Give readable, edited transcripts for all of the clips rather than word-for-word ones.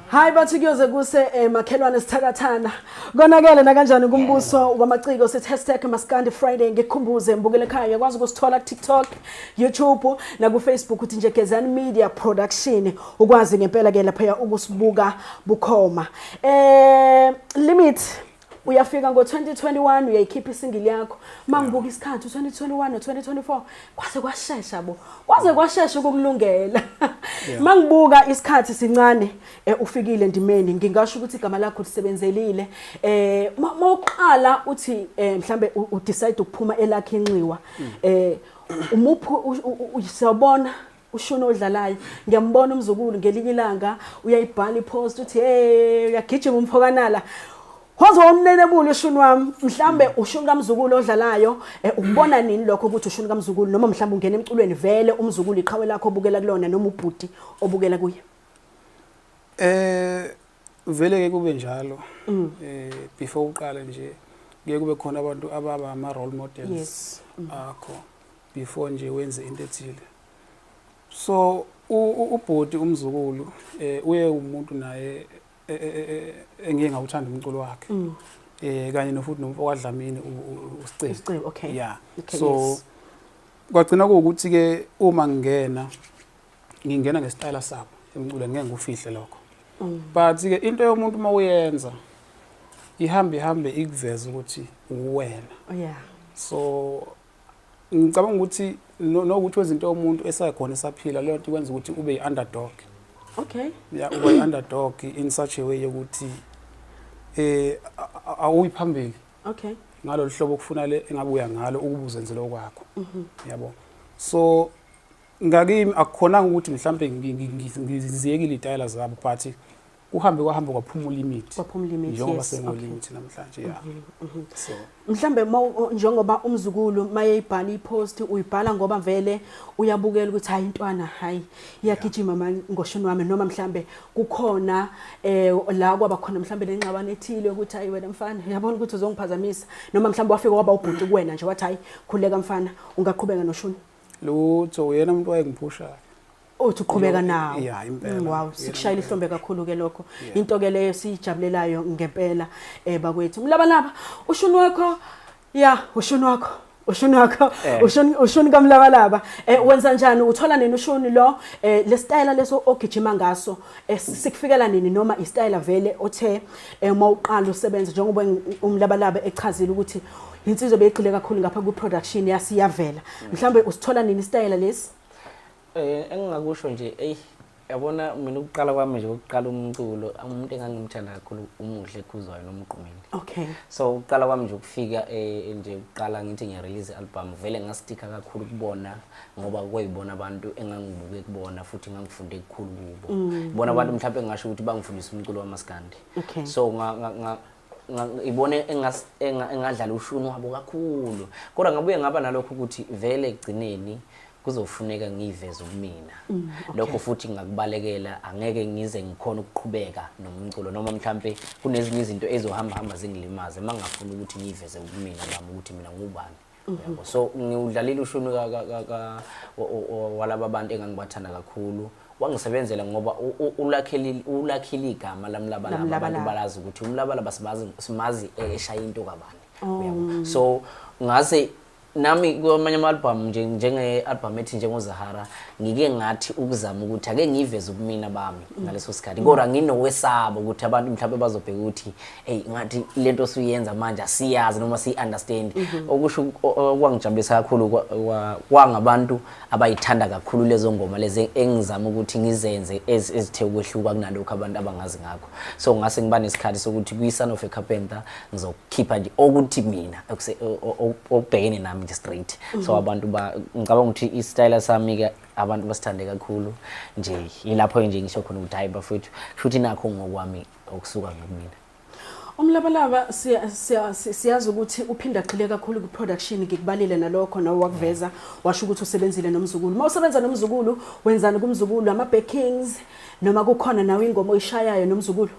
Hayi, bathi kuyoze kuse, makhelwane, sithakathana konakele nakanjani kumbuso wamaciko. Sithi #MaskandiFriday. Ngikukhumbuze, mbukele ekhaya, uyakwazi ukusithola ku-TikTok, YouTube naku-Facebook, uthi nje Gezani Media Production, ukwazi ngempela ke laphaya ukusibuka bukhoma. Limit, uyafika ngo-2021, uyayikhipha i-single yakho. Mangibuka isikhathi, u-2021 no-2024, kwaze kwashesha bo, kwaze kwashesha ukukulungela. Mangibuka isikhathi sincane, ufikile ndimeni, ngingasho ukuthi igama lakho lisebenzelile. Mawuqala uthi mhlambe udecide ukuphuma elakhe inxiwa, umuphi siyabona ushuni odlalayo? Ngiyambona umzukulu, ngelinye ilanga uyayibhala ipost, uthi, "Hey, uyagijima umfokanala." Waze wamnenebula ushuni wami. Mhlambe ushuni kamzukulu odlalayo, ukubona nini lokho ukuthi ushuni kamzukulu, noma mhlambe ungena emculweni vele umzukulu iqhawe lakho obukela kulona, noma ubhuti obukela kuye? Vele ke kube njalo. Before uqale nje, kuye kube khona abantu ababa ama role models akho before nje wenze into ethile. So ubhuti umzukulu uye umuntu naye engike ngawuthanda umculo wakhe. Kanye nofuthi nomfo kaDlamini, uSicebi. Isicebi, okay. Yeah. So kwagcina kuwukuthi ke uma ngingena, ngingena ngesitayela sabo emculweni, ngeke ngikufihle lokho. But ke into yomuntu uma uyenza, ihambe ihambe ikuveza ukuthi uwena. So ngicabanga ukuthi nokuthi wezinto yomuntu esakhona esaphila, leyo nto ikwenza ukuthi ube i-underdog. Yeah, ube i-underdog in such a way yokuthi awuyi phambili ngalolu hlobo okufuna le engabe uya ngalo ukuba uzenzele okwakho, yabo. So ngakimi akukhonanga ukuthi mhlambe ngiziyekile iy'tayela zabo, but kuhambe kwahamba kwaphuma uLimit. Kwaphuma uLimit. Njengoba sengoLimit namhlanje, ya. So Mhlambe njengoba umzukulu mayeyibhala ipost, uyibhala ngoba vele uyabukela ukuthi hayi intwana, hayi iyagijima manje ngoshuni wami, noma mhlambe kukhona la kwaba khona mhlambe lenxabano ethile ukuthi hayi wena mfana, uyabona ukuthi uzongiphazamisa, noma mhlambe wafika waba ubhuti kuwena nje, wathi, "Hayi, khuleka mfana, ungaqhubeka noshuni"? Lutho, uyena umuntu wayengiphushayo. Uthi uqhubeka nawo? Yeah, impela. Wow. Yena Sikushayela impela. ihlombe kakhulu ke lokho. Into ke leyo siyijabulelayo ngempela, bakwethu. Mlabalaba, ushuni wakho, ya, ushuni wakho, ushuni wakho, ushuni kaMlabalaba, wenza njani? Uthola nini ushuni lo? Le style leso ogijima ngaso, sikufikela nini, noma istyle vele othe mawuqala usebenza, njengoba umlabalaba echazile ukuthi insizwe beyigxile kakhulu ngapha ku production, yasiyavela, mhlambe usithola nini istyle lesi? Engingakusho nje, ey, yabona mina ukuqala kwami nje ukuqala umculo, umuntu engangimthanda kakhulu umuhle Khuzwayo noMgqumeni. So ukuqala kwami nje ukufika nje ukuqala ngithi ngiya-release i-album, vele ngasticka kakhulu kubona ngoba kwayibona abantu engangibuke kubona futhi ngangifunde kukhulu kubo. Ibona abantu mhlawumbe engingasho ukuthi bangifundisa umculo wamaskandi. So ibone engadlala ushuni wabo kakhulu. Kodwa ngabuye ngaba nalokho ukuthi vele ekugcineni kuzofuneka ngiyiveze kumina. Lokho futhi ngakubalekela, angeke ngize ngikhona ukuqhubeka nomculo, noma mhlambe kunezinye izinto ezohamba hamba zingilimaze mangafuna ukuthi ngiyiveze kumina bami ukuthi mina ngubani. Yabo, so ngiwudlalile ushuni walaba bantu engangibathanda kakhulu, wangisebenzela ngoba ulakhile igama lamlabalaba. Lamlabalaba. Abantu balazi ukuthi umlabalaba simazi, simazi eshaya into kabani, uyabo. So ngase nami kwamanye ama-album nje, njenge-album ethi njengoZahara, ngike ngathi ukuzama ukuthi ake ngiveze ubumina bami ngaleso sikhathi, kodwa nginokwesaba ukuthi abantu mhlawumbe bazobheka ukuthi hey, ngathi lento osuyenza manje asiyazi noma siyi-understand. Okusho okwangijabulisa kakhulu kwangabantu abayithanda kakhulu lezo ngoma lezi engizama ukuthi ngizenze ezithe ukwehluka kunalokhu abantu abangazi ngakho. So ngase ngiba nesikhathi sokuthi kwi-Son of a Carpenter ngizokhipha nje okuthi mina okubhekene nami nje straight. So abantu ba ngicabanga ukuthi isitayela sami ke abantu basithande kakhulu nje. Yilapho nje ngisho khona ukuthi hayi bafowethu, kusho nakho ngokwami okusuka ngakumina. Umlabalaba, siyazi ukuthi uphinda agxile kakhulu ku-production. Ngikubalile nalokho nawe wakuveza, washo ukuthi usebenzile nomzukulu. Uma usebenza nomzukulu, wenzani kumzukulu? Ama-backings, noma kukhona nawe ingoma oyishayayo nomzukulu?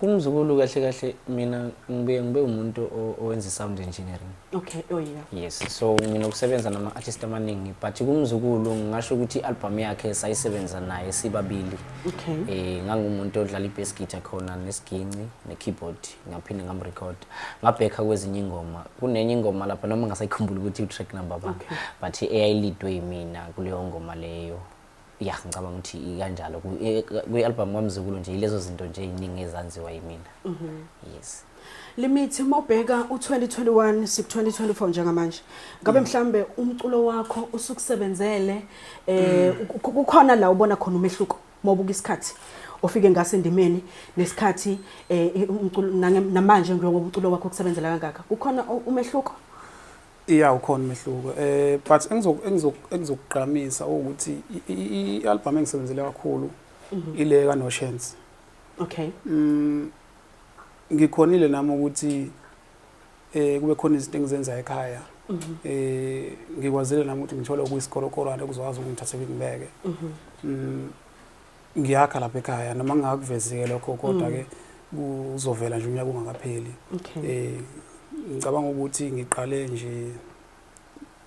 Kumzukulu kahle kahle mina ngibuye ngibe umuntu owenza sound engineering. Okay, oh yeah. Yes, so nginokusebenza nama-artist amaningi, but kumzukulu ngingasho ukuthi i-album yakhe sayisebenza naye sibabili. Okay. Ngangumuntu odlala i-bass guitar khona nesiginci ne-keyboard, ngaphinde ngamrecord. Ngabheka kwezinye ingoma. Kunenye ingoma lapha noma ngasayikhumbula ukuthi i-track number ba. Okay. But eyayilidwe yimina kuleyo ngoma leyo. Ya, ngicabanga ukuthi ikanjalo kwi-album kaMzukulu nje ilezo zinto nje eziningi ezanziwa yimina. Yes. Limithi mawubheka u2021 sik 2024 njengamanje, ngabe mhlambe umculo wakho usukusebenzele, kukhona la ubona khona umehluko mawubuka isikhathi ofike ngase endimeni nesikhathi umculo namanje njengoba umculo wakho ukusebenzela kangaka, kukhona umehluko? Iya, ukhona umehluko. But engizokugqamisa ukuthi i-album engisebenzele kakhulu ile ka No Chance. Okay. Ngikhonile nami ukuthi kube khona izinto engizenza ekhaya. Ngikwazile nami ukuthi ngithole okuyisikhorokhorwana okuzokwazi ukungithatha ngibeke. Ngiyakha lapha ekhaya noma ngingakuvezike lokho, kodwa ke kuzovela nje unyaka ungakapheli. Okay. Ngicabanga ukuthi ngiqale nje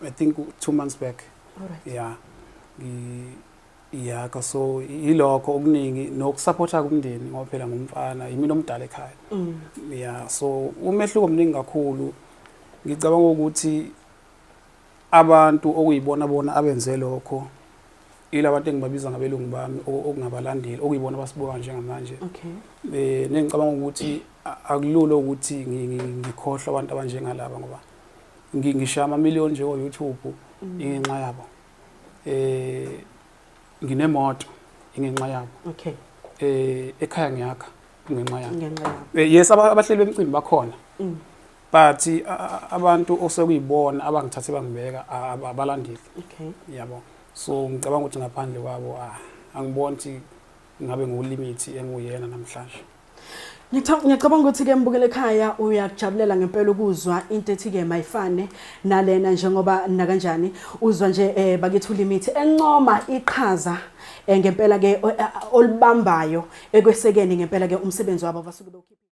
I think 2 months back. Alright. Yeah. Ngiyakha, so ilokho okuningi nokusupporta kumndeni ngoba phela ngumfana, yimi omdala ekhaya. Yeah, so umehluko omningi kakhulu. Ngicabanga ukuthi abantu okuyibona bona abenze lokho ilabantu engibabiza ngabelungu bami okungabalandeli okuyibona basibuka njengamanje. Okay. Nengicabanga ukuthi akulula ukuthi ngikhohlwe abantu abanjengalaba ngoba ngishaya ama million nje ku YouTube ingenxa yabo. Nginemoto ingenxa yabo. Okay. Ekhaya ngiyakha ingenxa yabo. Ingenxa yabo. Yes, abahleli bemicimbi bakhona. But abantu osekuyibona abangithathe bangibeka abalandeli. Okay. Yabo. So ngicabanga ukuthi ngaphandle kwabo angiboni ukuthi ngabe ngulimit enguyena namhlanje. Ngiyacabanga ukuthi ke mbukele ekhaya uyakujabulela ngempela ukuzwa into ethi ke mayifane nalena njengoba nakanjani uzwa nje bakithi uLimit encoma iqhaza ngempela ke olubambayo ekwesekeni ngempela ke umsebenzi wabo abasuke bewukhipha.